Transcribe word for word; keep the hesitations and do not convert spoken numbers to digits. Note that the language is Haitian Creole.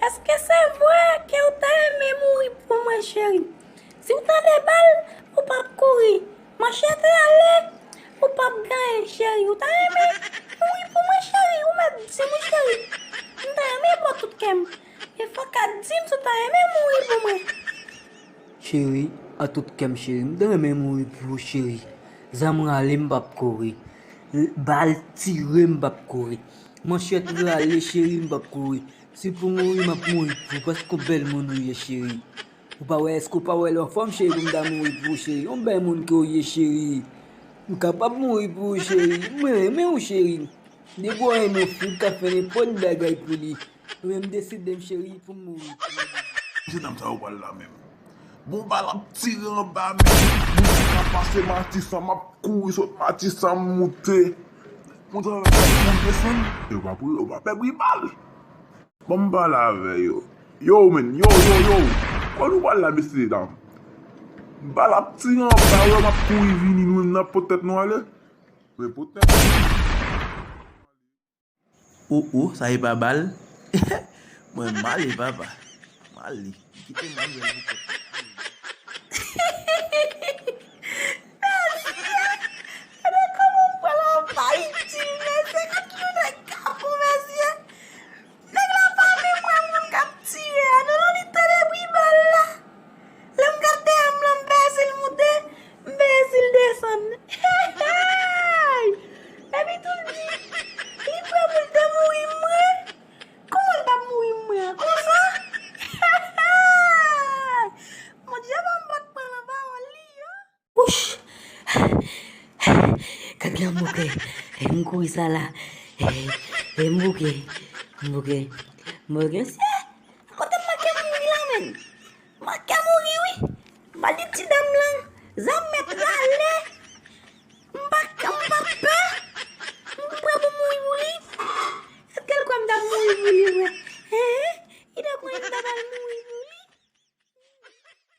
Èske se vre ke w ta renmen mouri pou mwen, cheri? Si w tande bal, ou p ap kouri. Manchèt rale, ou p ap genyen, cheri. Ou ta renmen mouri pou mwen, cheri? Ou mèt di m wi, cheri. M ta renmen ba w tout kè m. Men fò w ka di m si w ta renmen mouri pou mwen. Cheri, an tout kè m, cheri, m ta renmen mouri pou ou, cheri. Zam rale, m p ap kouri. L-, bal tire, m p ap kouri. Manchèt rale, cheri, m p ap kouri. Si pou mouri, m ap mouri pou ou, paske w bèl moun ou ye, cheri. Ou pa wè, èske w pa wè lè w anfòm, cheri, pou m ta mouri pou ou, cheri? Yon bèl moun ke w ye, cheri. M kapab mouri pou ou, cheri. Mwen renmen w, cheri. Depi w renmen yon fi, w ka fè nenpòt bagay pou li. Mwen menm, m deside m, cheri, pou m mouri pou ou. Mesye dam sa yo pral la menm. Bon, bal ap tire anba menm. Moun ka pase Matisan, m ap kouri sot Matisan, m moute. Moun sa yo ap kouri desann. Yo pa pou, yo pa pè bri bal. Ban m pale avè yo. Yo, men, yo, yo, yo. Kote nou pral la, mesye dam? Bal ap tire anba, wè, m ap kouri vini, nou menm n ap pot tèt nou ale. Men pot tèt. O, o, sa e pa bal? Mwen m ale, papa. M ale. Kite manzèl pou kòt li. Mesye, gade kòman m pral anvayi ti mesye, gad ki yon nèg kapon, mesye. Nèg la pa menm wè moun k ap tire a, non, non, li tande bri bal la. Lè m gad dèyè m lan, m pè si l moute, m pè si l desann. Hey! Epi tou l di, li prè pou l te mouri mwen. Kòman l t ap mouri mwen an konsa? Bondye pa m pa t pran nan pawòl li yo. Wouch! Gad la m bouke. M kouri sa la. M bouke. M bouke. M bouke. Mesye, kote m manke mouri la menm? Manke mouri wi. M pral di ti dam lan. Zam